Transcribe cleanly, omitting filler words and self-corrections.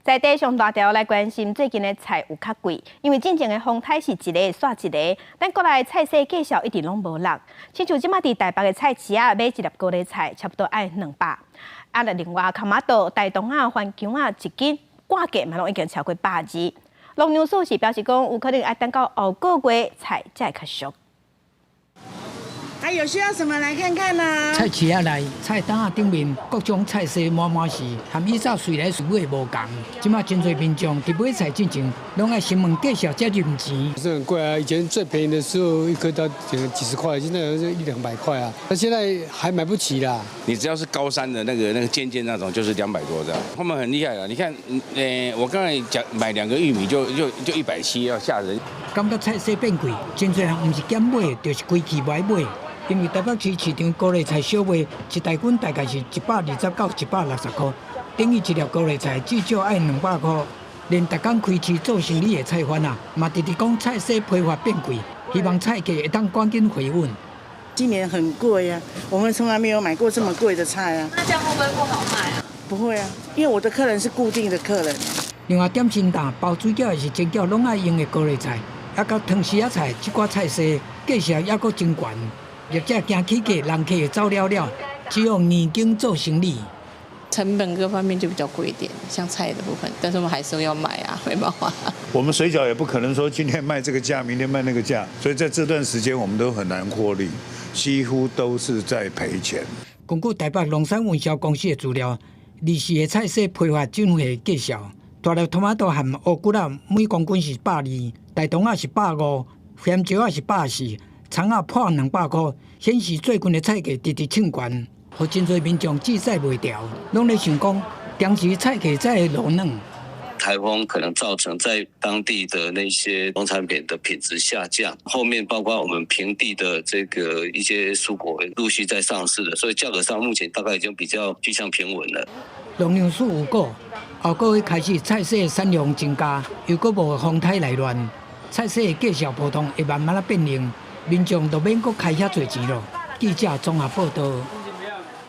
在地上大條來關心最近的菜有較貴，因為進前的風颱是一个煞一个，但國內菜市價數一直攏無落。親像這馬佇台北的菜市仔買一粒高麗菜，差不多愛200。啊，另外崁仔豆、大同仔、番薑仔一斤掛價嘛攏已經超過120。農糧署是表示講，有可能愛等到後個月菜才會較俗。還有需要什麼來看看呢？菜市仔內菜擔仔頂面各種菜色滿滿是，和以早隨來隨買無仝。這馬真濟民眾佇買菜進前，攏愛先問價數才入錢。是很貴啊！以前最便宜的時候一顆到幾十塊，現在一兩百塊啊。那現在還買不起啦。你只要是高山的那個尖尖那種，就是200多這樣。他們很厲害啊！你看，我剛才講買兩個玉米就170，要嚇人。感覺菜色變貴，真濟人毋是減買，就是規氣無愛買。因為台北市市場高麗菜小賣一大斤大概是120到160塊，等於一粒高麗菜至少愛200塊。連逐工開市做生理的菜販啊，嘛直直講菜色批發變貴，希望菜價會當趕緊回穩。今年很貴啊，我們從來沒有買過這麼貴的菜啊。那這樣會不會不好賣啊？不會啊，因為我的客人是固定的客人。另外點心擔包水餃抑是煎餃攏愛用的高麗菜，抑佮湯匙仔菜，這寡菜色價數抑閣真懸。業者驚起價，人客會走了了，只好硬頸做生理。成本各方面就比較貴一點，像菜的部分，但是我們還是要買啊，沒辦法。我們水餃也不可能說今天賣這個價，明天賣那個價，所以在這段時間我們都很難獲利，幾乎都是在賠錢。根據台北農產運銷公司的資料，二四的菜色批發進貨價數，大粒トマト和烏骨仔每公斤是120，大同仔是150，鹹椒仔是140。蔥仔破200塊，顯示最近的菜價直直衝懸，予真濟民眾志在袂牢，攏咧想講，當時菜價才會落軟。颱風可能造成在當地的那些農產品的品質下降，後面包括我們平地的這個一些蔬果陸續在上市的，所以價格上目前大概已經比較趨向平穩了。農糧署預估，後個月開始菜色產量增加，又閣無風颱來亂，菜色的價數波動會慢慢仔變形。民眾就免閣開遐濟錢囉。記者綜合報導。